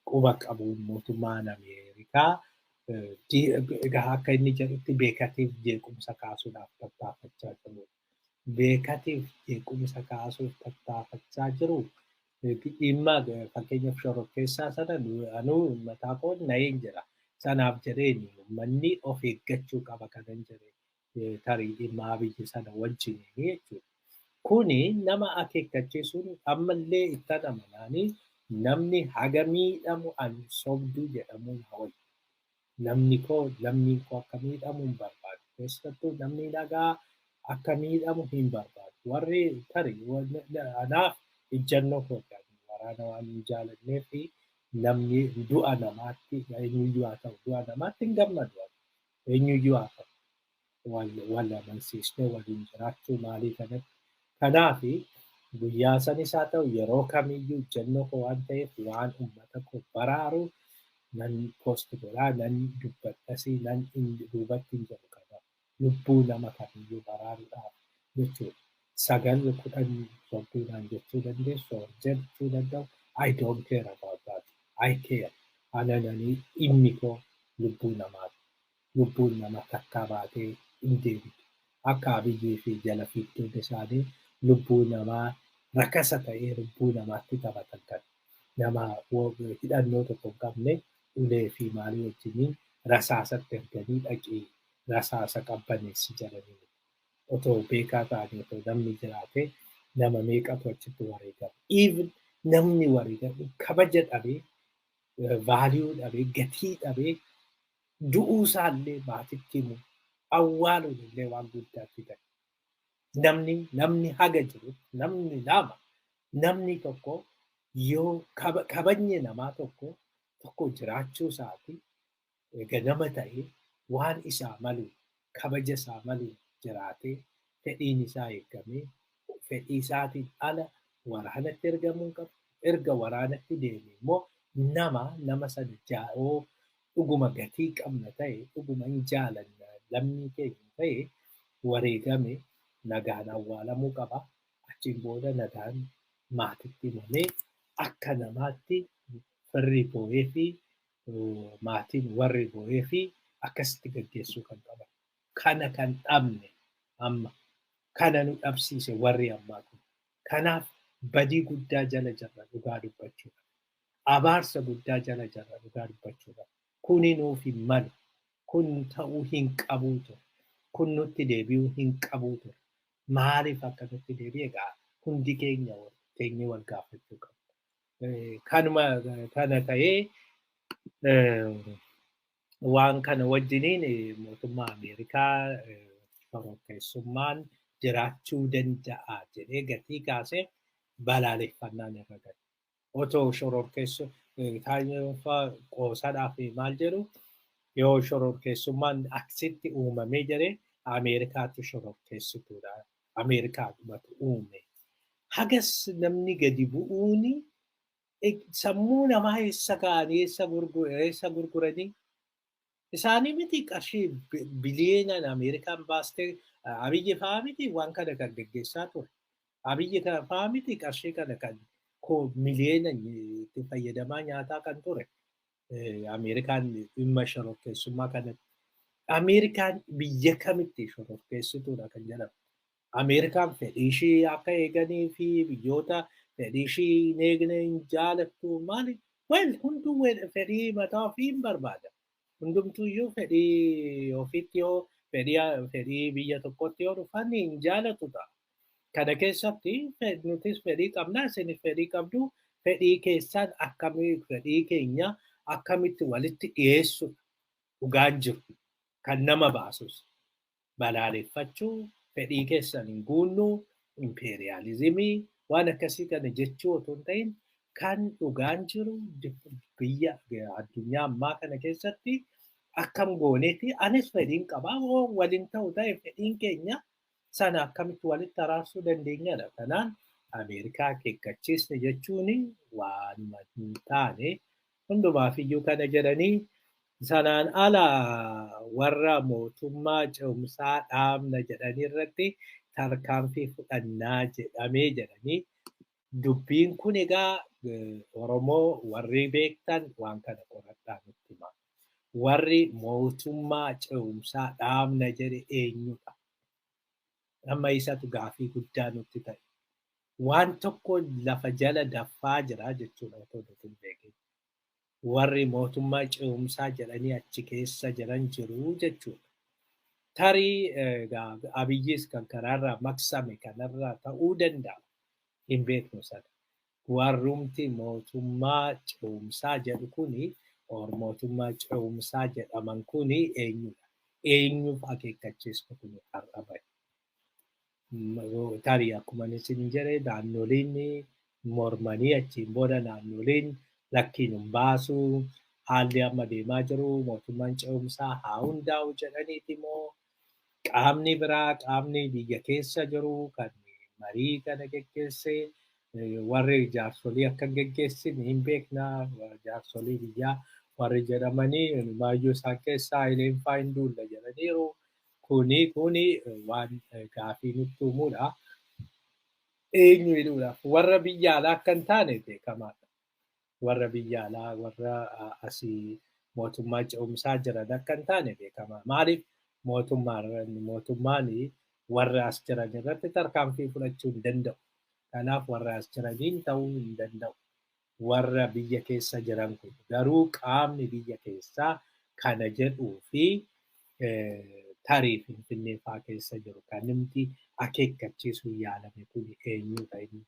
quba qabuun mootummaan Ameerikaa egaa akka inni jedhutti beekatiif jeequmsa kaasuudhaaf tattaafachaa jiru. Beekatiif jeequmsa kaasuuf tattaafachaa jiru. Dhimma fakkeenyaaf shororkeessaa sana anuu mataa koon na'een jira. Sanaaf jedheen uummanni of eeggachuu qaba kanan jedhe tarii dhimma Abiyyi sana wajjin jechuudha. Kuni nama akeekkachiisuun ammallee itti amanaanii namni haga miidhamu ani sobduu jedhamuun hawwatu. Namni koo, lammiin koo akka miidhamu hin barbaadu. Keessattuu namni nagaa akka miidhamu hin barbaadu. Warri tarii anaaf ejjennoo kooti, waraana waan hin jaalannee fi namni du'a namaatti, eenyuyyuu haa ta'u, du'a namaatti hin gammadu. Eenyuyyuu haa ta'u. Wal amansiisnee waliin jiraachuu maalii kanatti. Kanaafi guyyaa sanis haa ta'u yeroo kamiyyuu ejjennoo koo waan ta'eef waan uummata koo baraaru nan post godhaa, nan dubbadhasii, nan duubatti hin jedhu kana lubbuu nama kamiyyuu baraaruudhaaf jechuudha. 9 10 sobduudhaan jechuu dandeessu, jechuu danda'u. I don't care about that. I care. Anananii dhimmi koo lubbuu namaati. Lubbuun nama takkaa baatee hin deebitu. Akka Abiyyii fi jala fiigdonni isaanii lubbuu namaa rakasa ta'ee lubbuu namaatti taphatan kan nama hidhannoo tokko hin qabne ulee fi maalii wajjiniin rasaasatti erganii dhaqii rasaasa qabbaneessi jedhanii. Otoo beekaa ta'anii, otoo namni jiraate, nama meeqatu achitti wareegama? Even namni wareegamu kabaja dhabee, value dhabee, gatii dhabee, du'uu isaallee maatitti himu awwaaluun illee waan guddaatti ta'e. Namni haga jiru, namni lama, namni tokko yoo kabajni namaa tokko tokko jiraachuu isaati ganama ta'ee waan isaa malu, kabaja isaa malu jiraatee, fedhiin isaa eegamee, fedhii isaatiin ala waraanatti ergamuu hin qabu. Erga waraanatti deeme immoo nama sana jaa'oo dhuguma gatii qabna ta'e, dhuguma hin jaalanna lammii keenya ta'e, wareegame nagaan awwaalamuu qaba. Achiin booda nagaan maatitti himamee akka namaatti firri boo'ee fi maatiin warri boo'ee fi akkasitti gaggeessuu kan qaban. Kana kan dhabne amma kana nu dhabsiise warri ammaa kun. Kanaaf badii guddaa jala jirra dhugaa dubbachuudha. Abaarsa guddaa jala jirra dhugaa dubbachuudha. Kuni nuuf hin malu. Kun ta'uu hin qabuu ture. Kun nutti deebi'uu hin qabuu ture. Maaliif akka nutti deebi'e egaa hundi keenya teenyee wal gaafachuu qabna. Kanuma kana ta'ee waan kana wajjiniin mootummaa Ameerikaa shororkeessummaan jiraachuu danda'a jedhee gatii kaasee balaaleffannaan irra gale. Otoo shororkeessu taayinfaa qoosadhaaf maal jedhu, yoo shororkeessummaan aksitti uumamee jedhee Ameerikaatu shororkeessituudha. Ameerikaadhumatu uume. Hagas namni gadi bu'uuni sammuu namaa eessa ka'anii, eessa gurguranii isaanii miti? Qarshii biliyeenaan Ameerikaan baastee Abiyyi fa'aa miti waan kana kan geggeessaa ture. Abiyyi fa'aa miti qarshii kana kan miliyeena itti fayyadamaa nyaataa kan ture. Ameerikaan dhimma shororkeessummaa kanatti. Ameerikaan biyya kamitti shororkeessituudha kan jedhamu. Ameerikaan fedhii ishii akka eeganii fi biyyoota fedhii ishii hin eegne hin jaalattu maali? Well, hunduu fedhii mataa ofii hin barbaada. Hundumtuuyyuu fedhii ofiitti yoo fedhii biyya tokkotti yoo dhufan hin jaalatu ta'a. Kana keessatti nutis fedhii qabna, isinis fedhii qabdu, fedhii keessan akkamii fedhii keenya akkamitti walitti dhiyeessudha dhugaan jiru kan nama baasus. Balaaleffachuu, fedhii keessan hin guunnu, impeeriyaalizimii waan akkasii kana jechuu otoo hin ta'in kan dhugaan jiru biyya addunyaa ammaa kana keessatti akkam gooneeti anis fedhiin qabaa hoo waliin ta'u ta'e fedhiin keenya sana akkamitti walitti araarsuu dandeenyadha. Kanaan Ameerikaa akeekkachiisne jechuun waanuma hin taane hundumaafiyyuu kana jedhanii sanaan ala warra mootummaa ce'umsaa dhaabna jedhanii irratti tarkaanfii fudhannaa jedhamee jedhanii dubbiin kun egaa Oromoo warri beektan waan kana qoradhaa nutti hima. Warri mootummaa ce'umsaa dhaabna jedhe eenyudha? Amma isatu gaafii guddaa nutti ta'e. Waan tokko lafa jala daffaa jira jechuudha otoo nuti hin beekin. Warri mootummaa ce'umsaa jedhanii achi keessa jiran jiru jechuudha. Tarii Abiyyis kan karaarraa maqsame kanarraa ta'uu danda'a. Hin beeknu sana. Warrumti mootummaa ce'umsaa jedhu kuni mootummaa ce'umsaa jedhaman kuni eenyudha? Eenyuuf akeekkachiisni kun har'a bahe? Tarii akkuma isin jedhe naannoleen mormanii achiin booda naannoleen lakkiin hin baasu haalli amma deemaa jiru mootummaan ce'umsaa haa hundaa'u jedhaniiti moo qaamni biraa qaamni biyya keessa jiru kan marii kana geggeesse warri jaarsolii akka hin geggeessine hin beekna jaarsolii biyyaa warri jedhamanii maayyuu isaan keessaa Hayileen faa hin duulla jedhaniiru. Kuni waan gaafii nutti uumuudha. Eenyu hidhuudhaaf warra biyya alaa akka hin taane beekamaadha. Warra biyya alaa warra asii mootummaa ce'umsaa jiran akka hin taane beekamaa. Maaliif mootummaan warra as jiran irratti tarkaanfii fudhachuu hin danda'u. Kanaaf warra as jiraniin ta'uu hin danda'u. Warra biyya keessa jiran kun garuu qaamni biyya keessaa kana jedhuu fi tarii Finfinnee fa'aa keessa jiru kan namti akeekkachiisuu yaalame kun eenyudha inni.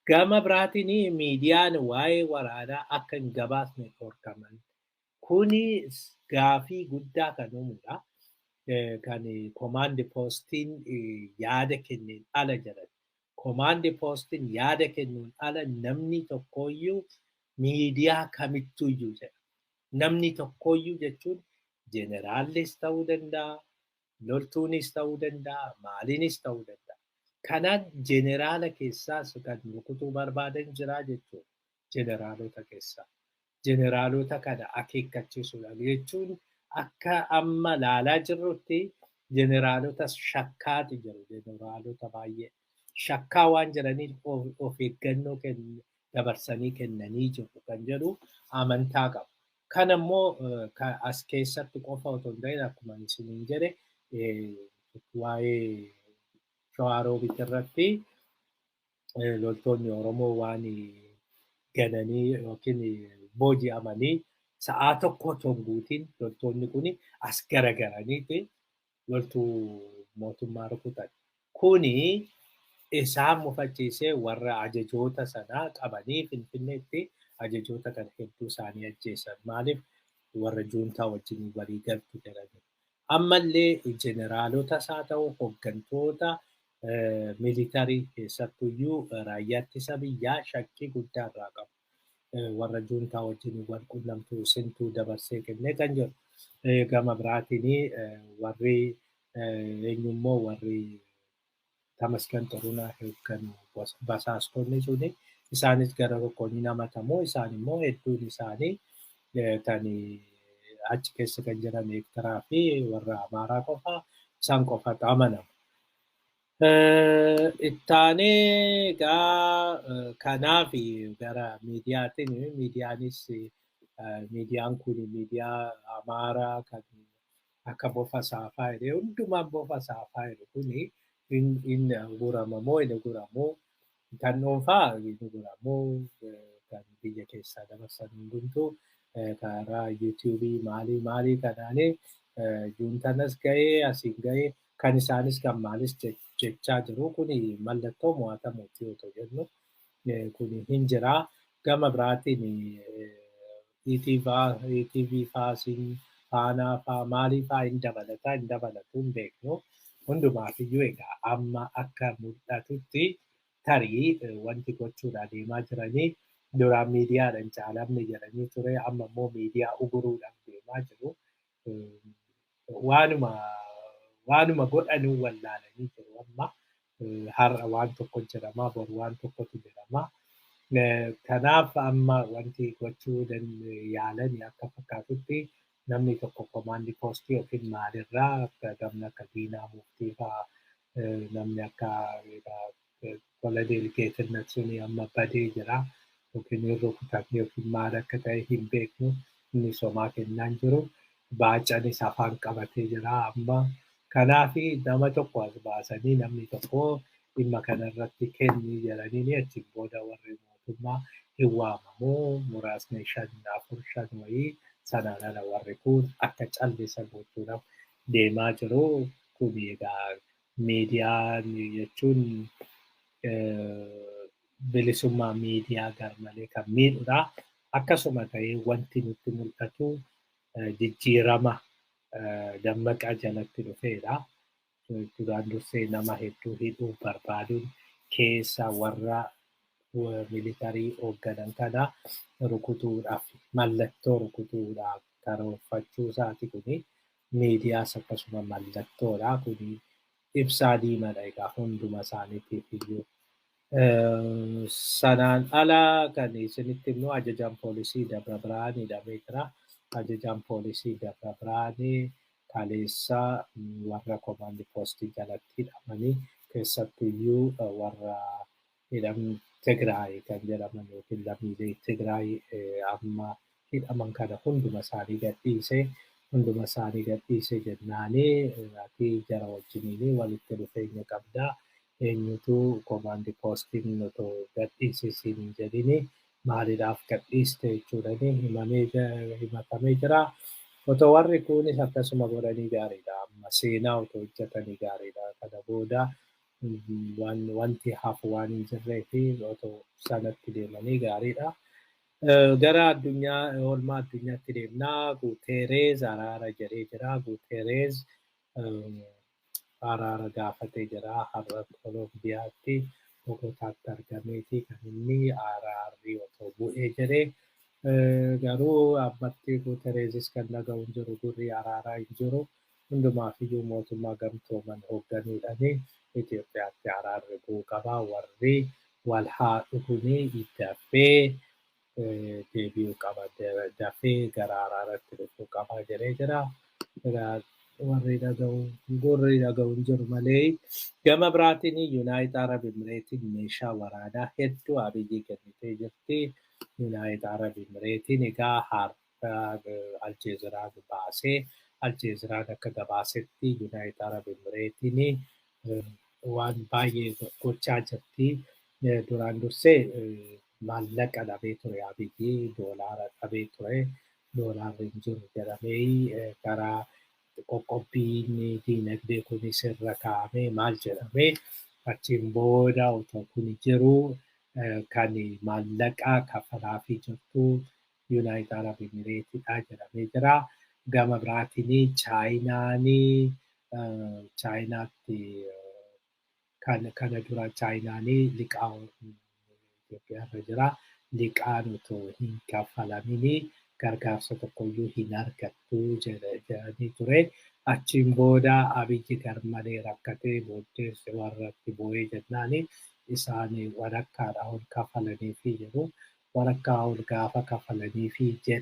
Gama biraatiin miidiyaan waa'ee waraanaa akka hin gabaasne dhorkaman. Kuni gaafii guddaa kan uumudha. Kan komaandi poostiin yaada kenneen ala jedhan. Komaandi poostiin yaada kennuun ala namni tokkoyyuu miidiyaa kamittuyyuu jedha. Namni tokkoyyuu jechuun jeneraallis ta'uu danda'a, loltuunis ta'uu danda'a, maaliinis ta'uu danda'a. Kanaan jeneraala keessaas kan rukutuu barbaadan jira jechuudha. Jeneraalota keessaa. Jeneraalota kana akeekkachiisuudha jechuun akka amma laalaa jirrutti jeneraalota shakkaati jiru. Jeneraalota baay'ee shakkaa waan jiraniif of eeggannoo dabarsanii kennanii jiru kan jedhu amantaa qabu. Kan ammoo as keessatti qofa otoo hin ta'in akkuma isiniin jedhe waa'ee Shawaaroobit irratti loltoonni Oromoo waan gananii yookiin booji'amanii sa'aa tokko otoo hin guutin loltoonni kun as garagaraniiti loltuu mootummaa rukutan. Kuni isaan mufachiisee warra ajajoota sanaa qabanii Finfinneetti ajajoota kana hedduu isaanii ajjeesan. Maaliif warra juuntaa wajjin walii galtu jedhanii. Ammallee jeneraalotas haa ta'u hooggantoota militarii keessattuyyuu raayyaa ittisa biyyaa shakkii guddaa irraa qabu. Warra juuntaa wajjin wal qunnamtuu isintuu dabarsee kennee kan jedhu. Gama biraatiin warri eenyummoo warri Tamasgan Xurunaa hoogganu basaastonni suni isaanis gara tokkoon ni hamatamu. Isaan immoo hedduun isaanii kan achi keessa kan jiran Eertiraa fi warra Amaaraa qofa isaan qofatu amanamu. Ittaanee egaa kanaaf gara miidiyaatiin miidiyaanis miidiyaan kun miidiyaa Amaaraa kan Akka bofa saafaa jedhee hundumaan bofa saafaa jedhu kuni hin guramamoo hin guramoo, kan dhuunfaa hin guramoo, kan biyya keessaa dabarsan hundumtuu karaa yuutuubii maalii maalii kanaanii juuntanas ga'ee asiin ga'ee kan isaanis kan maalis jechaa jiru kuni mallattoo mo'atamuuti otoo jennu kuni hin jiraa. Gama biraatiin ETV faasiin faanaa faa maalii faa hin dabalataa hin dabalatu hin beeknu. Hundumaafiyyuu egaa amma akka mul'atutti tarii wanti gochuudhaan deemaa jiranii duraan miidiyaadhaan caalamne jedhanii ture, amma immoo miidiyaa uguruudhaan deemaa jiru. Waanuma godhanuu wallaalanii jiru amma. Har'a waan tokko jedhama, boru waan tokkotu jedhama. Kanaaf amma wanti gochuu yaalan akka fakkaatutti namni tokko komaandi poostii yookiin maalirraa akka namni akka Diinaa Muftii fa'aa, namni akka Koloneel Geetinnat suni amma badee jira yookiin hin rukutamne yookiin maal akka ta'e hin beeknu, inni somaa kennaan jiru. Baacanis afaan qabatee jira amma. Kanaaf nama tokko as baasanii namni tokko dhimma kanarratti kenni jedhanii achiin booda warri mootummaa hin waamamu, muraasni shan afur shan wayii sanaan ala warri kun akka callisan gochuudhaaf deemaa jiru. Kun egaa miidiyaa jechuun bilisummaa miidiyaa garmalee kan miidhudha. Akkasuma ta'ee wanti nutti mul'atu jijjiirama Dammaqaa jalatti dhufeedha. Duraan dursee nama hedduu hidhuu barbaaduun keessa warra militarii hoogganan kana rukutuudhaaf, mallattoo rukutuudhaaf karoorfachuu isaati kuni. Miidiyaas akkasuma mallattoodha kuni, ibsaa diimaadha egaa hunduma isaaniitiif iyyuu. Sanaan ala kan isinitti immoo ajajaan poolisii Dabra Birhaan hidhamee jira. Ajajaan poolisii Dabra Birhaan kaleessa warra komaandi poostii jalatti hidhamanii, keessattuyyuu warra hidham Tigraay kan jedhaman yookiin lammiilee Tigraay amma hidhaman kana hunduma isaanii gadhiise. Hunduma isaanii gadhiise jennaanii ati jara wajjiniin walitti dhufeenya qabdaa. Eenyutu komaandi poostiin otoo gadhiisisiin hin jedhini maaliidhaaf gadhiiste jechuudhaan himatamee jira. Otoo warri kunis akkasuma godhanii gaariidha. Amma seenaa otoo hojjetanii gaariidha. Kana booda wanti hafu waan hin jirree fi otoo sanatti deemanii gaariidha. Gara addunyaa oolmaa addunyaatti deemnaa. Guuteereez araara jedhee jira. Guuteereez araara gaafatee jira. Har'a Kolombiyaatti Bogotaatti argameeti kan inni araarri otoo bu'ee jedhee. Garuu ammatti Guutereezis kan dhaga'u hin jiru, gurri araaraa hin jiru. Hundumaafiyyuu mootummaa gamtooman hoogganuudhaani Itoophiyaatti araarri bu'uu qaba. Warri wal haadhu kuni dafee deebi'uu qaba. Dafee gara araaratti dhufuu qaba jedhee jira. Warri dhaga'u gurri dhaga'u hin jiru malee. Gama biraatiin Yuunaayit Arab Emireetiin meeshaa waraanaa hedduu Abiyyi kennitee jirti. Yuunaayit Arab Emireetiin egaa har'a Aljeeziraan baasee, Aljeeziraan akka gabaasetti Yuunaayit Arab Emireetiin waan baay'ee gochaa jirti. Duraan dursee maallaqa dhabee ture Abiyyi, doolaara dhabee ture. Doolaarri hin jiru jedhamee karaa qoqqobbiin diinagdee kunis irra kaa'amee maal jedhamee, achiin booda otoo kun jiru kan maallaqa kafalaafii jirtu Yuunaayit Arab Emireetidha jedhamee jira. Gama biraatiin Chaayinaatti kana dura Chaayinaan liqaa Itoophiyaa irra jira. Liqaan otoo hin kaffalamin gargaarsa tokkoyyuu hin argattu jedhanii ture. Achiin booda Abiyyi garmalee rakkatee booddee warratti bu'ee jennaani isaan walakkaadha ol kafalaniifii jedhu. Walakkaa ol gaafa kafalaniifii jedhan.